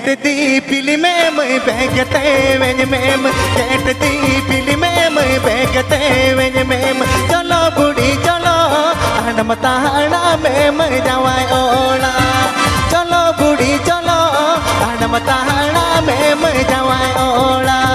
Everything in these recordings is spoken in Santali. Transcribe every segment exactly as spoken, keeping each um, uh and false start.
ᱛᱮᱫᱤ ᱯᱤᱞᱤᱢᱮᱢ ᱵᱮᱜᱮᱛᱮ ᱣᱮᱧ ᱢᱮᱢ, ᱠᱮᱴ ᱛᱤ ᱯᱤᱞᱤᱢᱮᱢ ᱵᱮᱜᱮᱛᱮ ᱣᱮᱧ ᱢᱮᱢ, ᱪᱚᱞᱚ ᱵᱩᱰᱤ ᱪᱚᱞᱚ, ᱟᱱᱟᱢ ᱛᱟᱦᱟᱲᱟ ᱢᱮᱢ ᱡᱟᱶᱟᱭ ᱚᱲᱟᱜ᱾ ᱪᱚᱞᱚ ᱵᱩᱰᱤ ᱪᱚᱞᱚ, ᱟᱱᱟᱢ ᱛᱟᱦᱟᱲᱟ ᱢᱮᱢ ᱡᱟᱶᱟᱭ ᱚᱲᱟᱜ᱾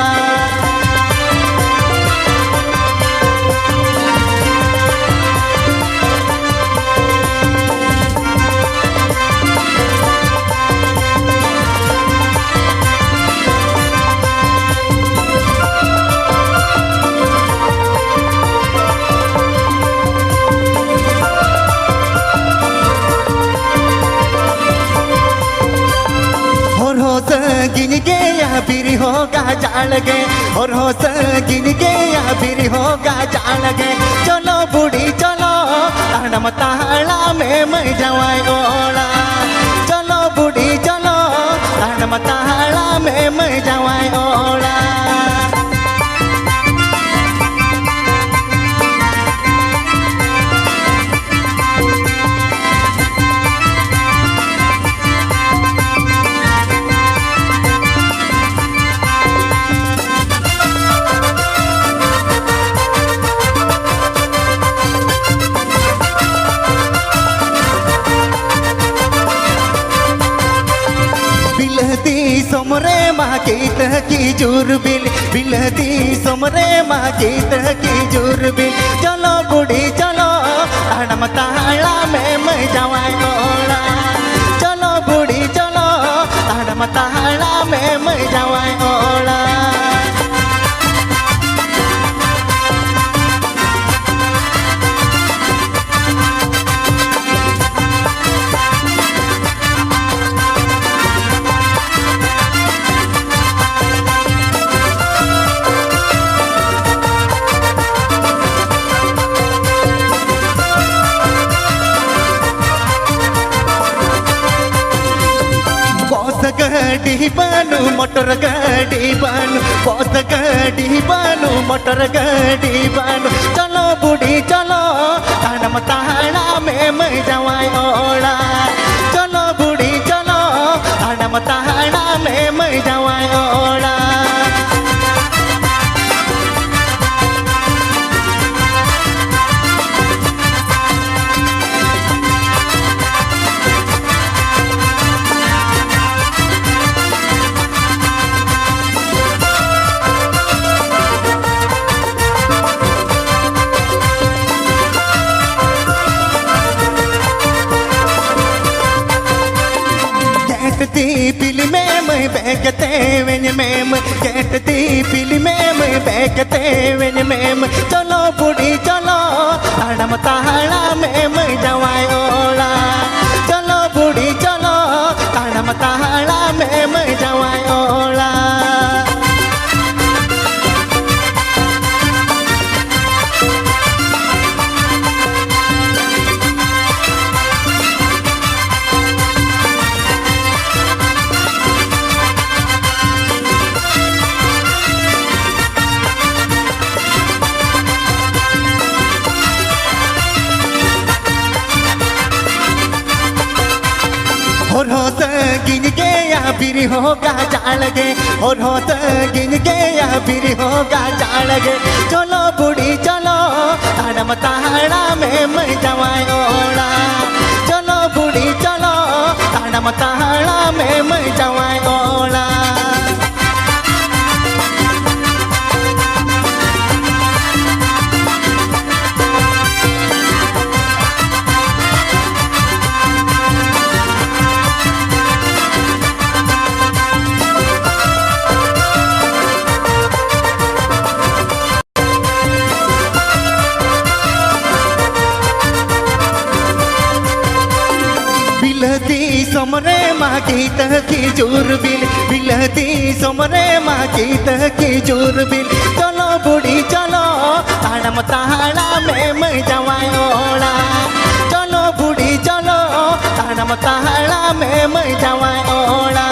ᱦᱚᱨ ᱦᱚᱸ ᱥᱟᱺᱜᱤᱧ ᱜᱮᱭᱟ, ᱵᱤᱨ ᱦᱚᱸ ᱜᱟᱡᱟᱲ ᱜᱮ᱾ ᱦᱚᱨ ᱦᱚᱸ ᱥᱟᱺᱜᱤᱧ ᱜᱮᱭᱟ, ᱵᱤᱨ ᱦᱚᱸ ᱜᱟᱡᱟᱲ ᱜᱮ᱾ ᱪᱚᱞᱚ ᱵᱩᱰᱷᱤ ᱪᱚᱞᱚ, ᱛᱟᱲᱟᱢ ᱛᱟᱲᱟᱢ ᱮᱢ ᱡᱟᱶᱟᱭ ᱚᱲᱟᱜ᱾ ᱪᱚᱞᱚ ᱵᱩᱰᱷᱤ ᱪᱚᱞᱚ, ᱛᱟᱲᱟᱢ ᱛᱟᱲᱟᱢ ᱮᱢ ᱡᱟᱶᱟᱭ ᱚᱲᱟᱜ᱾ ᱵᱤᱞᱟᱹᱛᱤ ᱫᱤᱥᱚᱢ ᱨᱮ ᱢᱟ ᱠᱤᱛᱟᱹ ᱠᱤᱡᱩᱨ ᱵᱤᱞ, ᱵᱤᱞᱟᱹᱛᱤ ᱫᱤᱥᱚᱢ ᱨᱮ ᱢᱟ ᱠᱤᱛᱟᱹ ᱠᱤᱡᱩᱨ ᱵᱤᱞ᱾ ᱪᱚᱞᱚ ᱵᱩᱰᱷᱤ ᱪᱚᱞᱚ, ᱛᱟᱲᱟᱢ ᱛᱟᱲᱟᱢ ᱮᱢ ᱡᱟᱶᱟᱭ ᱚᱲᱟᱜ᱾ ᱪᱚᱞᱚ ᱵᱩᱰᱷᱤ ᱪᱚᱞᱚ, ᱛᱟᱲᱟᱢ ᱛᱟᱲᱟᱢ ᱮᱢ ᱡᱟᱶᱟᱭ ᱚᱲᱟᱜ᱾ ᱵᱚᱥ ᱜᱟᱹᱰᱤ ᱵᱟᱹᱱᱩᱜ, ᱢᱚᱴᱚᱨ ᱜᱟᱹᱰᱤ ᱵᱟᱹᱱᱩᱜ, ᱵᱚᱥ ᱜᱟᱹᱰᱤ ᱵᱟᱹᱱᱩᱜ, ᱢᱚᱴᱚᱨ ᱜᱟᱹᱰᱤ ᱵᱟᱹᱱᱩᱜ᱾ ᱪᱚᱞᱚ ᱵᱩᱰᱷᱤ ᱪᱚᱞᱚ, ᱛᱟᱲᱟᱢ ᱛᱟᱲᱟᱢ ᱮᱢ ᱡᱟᱶᱟᱭ ᱚᱲᱟᱜ᱾ ᱪᱚᱞᱚ ᱵᱩᱰᱷᱤ ᱪᱚᱞᱚ, ᱛᱟᱲᱟᱢ ᱛᱟᱲᱟᱢ ᱢᱮ ᱢᱟᱹᱭ ᱵᱮᱜᱽ ᱛᱮ ᱣᱮᱧ ᱢᱮ ᱢᱟᱹᱭ, ᱜᱮᱴ ᱫᱤᱯᱤᱞ ᱢᱮ ᱢᱟᱹᱭ ᱵᱮᱜᱽ ᱛᱮ ᱣᱮᱧ ᱢᱮ ᱢᱟᱹᱭ᱾ ᱪᱚᱞᱚ ᱵᱩᱰᱷᱤ ᱪᱚᱞᱚ, ᱛᱟᱲᱟᱢ ᱛᱟᱲᱟᱢ ᱢᱮ ᱢᱟᱹᱭ ᱡᱟᱶᱟᱭ ᱚᱲᱟᱜ᱾ ᱪᱚᱞᱚ ᱵᱩᱰᱷᱤ ᱪᱚᱞᱚ, ᱛᱟᱲᱟᱢ ᱛᱟᱲᱟᱢ ᱢᱮ ᱢᱟᱹᱭ ᱡᱟᱶᱟᱭ ᱚᱲᱟᱜ᱾ ᱦᱚᱨ ᱦᱚᱸ ᱥᱟᱺᱜᱤᱧ ᱜᱮᱭᱟ, ᱵᱤᱨ ᱦᱚᱸ ᱜᱟᱡᱟᱲ ᱜᱮ᱾ ᱦᱚᱨ ᱦᱚᱸ ᱥᱟᱺᱜᱤᱧ ᱜᱮᱭᱟ, ᱵᱤᱨ ᱦᱚᱸ ᱜᱟᱡᱟᱲ ᱜᱮ᱾ ᱪᱚᱞᱚ ᱵᱩᱰᱷᱤ ᱪᱚᱞᱚ, ᱛᱟᱲᱟᱢ ᱛᱟᱲᱟᱢ ᱢᱮ ᱢᱟᱹᱭ ᱡᱟᱶᱟᱭ ᱚᱲᱟᱜ᱾ ᱪᱚᱞᱚ ᱵᱩᱰᱷᱤ ᱪᱚᱞᱚ, ᱛᱟᱲᱟᱢ ᱛᱟᱲᱟᱢ ᱢᱮ ᱢᱟᱹᱭ ᱡᱟᱶᱟᱭ ᱚᱲᱟᱜ᱾ ᱵᱤᱞᱟᱹᱛᱤ ᱫᱤᱥᱚᱢ ᱨᱮ ᱢᱟ ᱠᱤᱛᱟᱹ ᱠᱷᱤᱡᱩᱨ ᱵᱤᱞ, ᱵᱤᱞᱟᱹᱛᱤ ᱫᱤᱥᱚᱢ ᱨᱮ ᱢᱟ ᱠᱤᱛᱟᱹ ᱠᱷᱤᱡᱩᱨ ᱵᱤᱞ᱾ ᱪᱚᱞᱚ ᱵᱩᱰᱷᱤ ᱪᱚᱞᱚ, ᱛᱟᱲᱟᱢ ᱛᱟᱲᱟᱢ ᱢᱮ ᱢᱟᱹᱭ ᱡᱟᱶᱟᱭ ᱚᱲᱟᱜ᱾ ᱪᱚᱞᱚ ᱵᱩᱰᱷᱤ ᱪᱚᱞᱚ, ᱛᱟᱲᱟᱢ ᱛᱟᱲᱟᱢ ᱢᱮ ᱢᱟᱹᱭ ᱡᱟᱶᱟᱭ ᱚᱲᱟᱜ᱾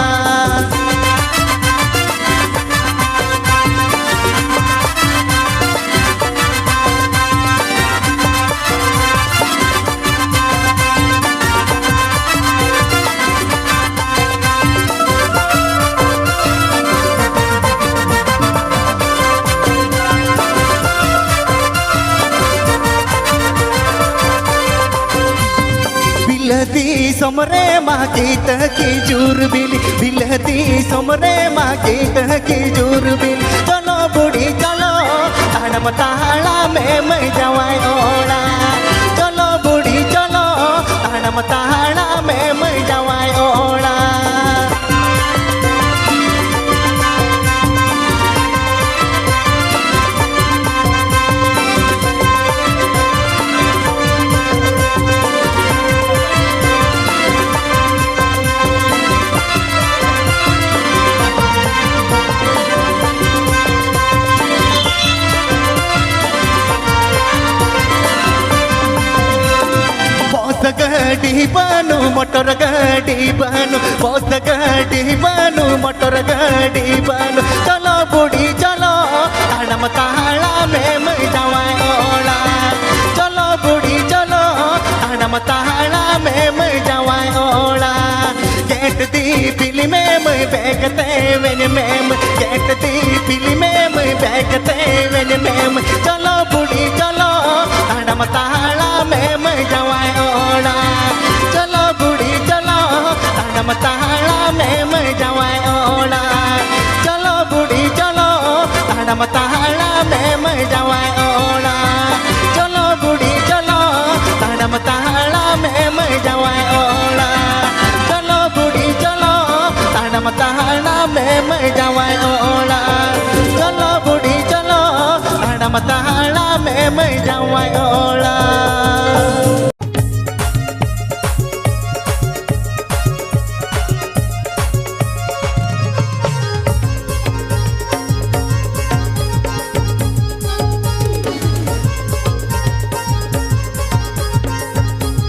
ᱵᱤᱞᱟᱹᱛᱤ ᱫᱤᱥᱚᱢ ᱨᱮ ᱢᱟ ᱠᱤᱛᱟᱹ ᱠᱷᱤᱡᱩᱨ ᱵᱤᱞ, ᱵᱤᱞᱟᱹᱛᱤ ᱫᱤᱥᱚᱢ ᱨᱮ ᱢᱟ ᱠᱤᱛᱟᱹ ᱠᱷᱤᱡᱩᱨ ᱵᱤᱞ᱾ ᱪᱚᱞᱚ ᱵᱩᱰᱷᱤ ᱪᱚᱞᱚ, ᱛᱟᱲᱟᱢ ᱛᱟᱲᱟᱢ ᱢᱮ ᱢᱟᱹᱭ ᱡᱟᱶᱟᱭ ᱚᱲᱟᱜ᱾ ᱪᱚᱞᱚ ᱵᱩᱰᱷᱤ ᱪᱚᱞᱚ, ᱛᱟᱲᱟᱢ ᱛᱟᱲᱟᱢ ᱢᱮ ᱢᱟᱹᱭ ᱡᱟᱶᱟᱭ ᱚᱲᱟᱜ᱾ ᱜᱟᱹᱰᱤ ᱵᱟᱹᱱᱩᱜ, ᱢᱚᱴᱚᱨ ᱜᱟᱹᱰᱤ ᱵᱟᱹᱱᱩᱜ, ᱵᱚᱥ ᱜᱟᱹᱰᱤ ᱵᱟᱹᱱᱩᱜ, ᱢᱚᱴᱚᱨ ᱜᱟᱹᱰᱤ ᱵᱟᱹᱱᱩᱜ᱾ ᱪᱚᱞᱚ ᱵᱩᱰᱷᱤ ᱪᱚᱞᱚ, ᱛᱟᱲᱟᱢ ᱛᱟᱲᱟᱢ ᱮᱢ ᱡᱟᱶᱟᱭ ᱚᱲᱟᱜ᱾ ᱪᱚᱞᱚ ᱵᱩᱰᱷᱤ ᱪᱚᱞᱚ, ᱛᱟᱲᱟᱢ ᱛᱟᱲᱟᱢ ᱮᱢ ᱡᱟᱶᱟᱭ ᱚᱲᱟᱜ᱾ ᱜᱮᱴ ᱫᱤᱯᱤᱞ ᱢᱮ ᱢᱟᱹᱭ ᱵᱮᱜᱽ ᱛᱮ ᱣᱮᱱ ᱢᱮᱢ, ᱜᱮᱴ ᱫᱤᱯᱤᱞ ᱢᱮ ᱢᱟᱹᱭ ᱵᱮᱜᱽ ᱛᱮ ᱣᱮᱱ ᱢᱮᱢ᱾ ᱪᱚᱞᱚ ᱵᱩᱰᱷᱤ ᱪᱚᱞᱚ, ᱛᱟᱲᱟᱢ ᱛᱟᱲᱟᱢ ᱮᱢ ᱡᱟᱶᱟᱭ ᱚᱲᱟᱜ᱾ ᱪᱚᱞᱚ ᱵᱩᱰᱷᱤ ᱪᱚᱞᱚ, ᱛᱟᱲᱟᱢ ᱛᱟᱲᱟᱢ ᱮᱢ ᱡᱟᱶᱟᱭ ᱚᱲᱟᱜ᱾ ᱪᱚᱞᱚ ᱵᱩᱰᱷᱤ ᱪᱚᱞᱚ, ᱛᱟᱲᱟᱢ ᱛᱟᱲᱟᱢ ᱮᱢ ᱡᱟᱶᱟᱭ ᱚᱲᱟᱜ᱾ ᱪᱚᱞᱚ ᱵᱩᱰᱷᱤ ᱪᱚᱞᱚ, ᱛᱟᱲᱟᱢ ᱛᱟᱲᱟᱢ ᱮᱢ ᱡᱟᱶᱟᱭ ᱚᱲᱟᱜ᱾ ᱪᱚᱞᱚ ᱵᱩᱰᱷᱤ ᱪᱚᱞᱚ, ᱛᱟᱲᱟᱢ ᱛᱟᱲᱟᱢ ᱮᱢ ᱡᱟᱶᱟᱭ ᱚᱲᱟᱜ᱾ ᱪᱚᱞᱚ ᱵᱩᱰᱷᱤ ᱪᱚᱞᱚ, ᱛᱟᱲᱟᱢ ᱛᱟᱲᱟᱢ ᱮᱢ ᱡᱟᱶᱟᱭ ᱚᱲᱟᱜ᱾